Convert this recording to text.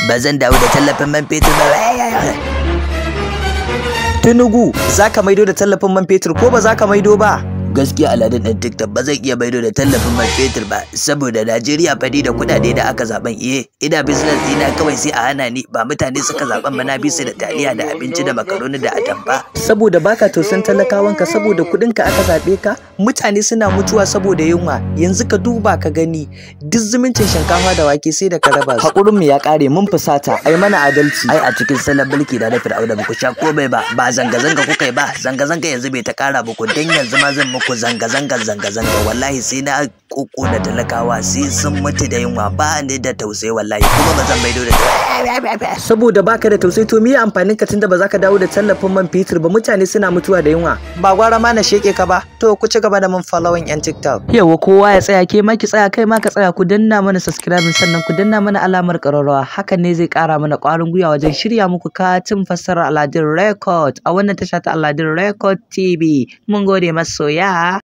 Ba zan dawo da tallafin man fetur ba. Tinubu, za ka maido da tallafin man fetur ko ba za ka maido ba? Gaskiya Aladun ɗan TikTok, ba zan iya maido da tallafin man fetur ba, saboda Najeriya fadi da kuɗaɗe da aka zaben iye ina business ɗina kawai sai a hana ni. Ba mutane suka zaben ba, na bi su da taliya da abinci da makaroni da atamfa. Saboda baka tausan talakawanka, saboda kuɗinka aka zaɓe ka, mutane suna mutuwa saboda yunwa. Yanzu ka duba ka gani, duk zumuncin shinkafa da wake sai da ka raba su. Haƙurin mu ya ƙare, mun fusata, ai mana adalci. Ai a cikin salon mulki na na Fir'auna ba ku sha komai ba, ba zanga-zanga kuka yi ba, zanga-zanga yanzu bai ta ƙara muku, dan yanzu ma zan muku zanga-zanga zanga-zanga. Wallahi sai na da talakawa sai sun mutu da yunwa. Ba ni da tausayi wallahi, kuma ba zan maido da Saboda baka da tausayi, to me amfanin ka tunda ba za ka dawo da tallafin man fetur ba, mutane suna mutuwa da yunwa? Ba gwara ma na sheke ka ba. To ku ci gaba da mun following yan TikTok. Yawa, kowa ya tsaya, ke ma ki tsaya, kai ma ka tsaya, ku danna mana subscribe, sannan ku danna mana alamar ƙararrawa. Hakan ne zai ƙara mana ƙwarin gwiwa wajen shirya muku katin fassarar Aladun Record a wannan tasha ta Aladun Record TV. Mun gode, masoya.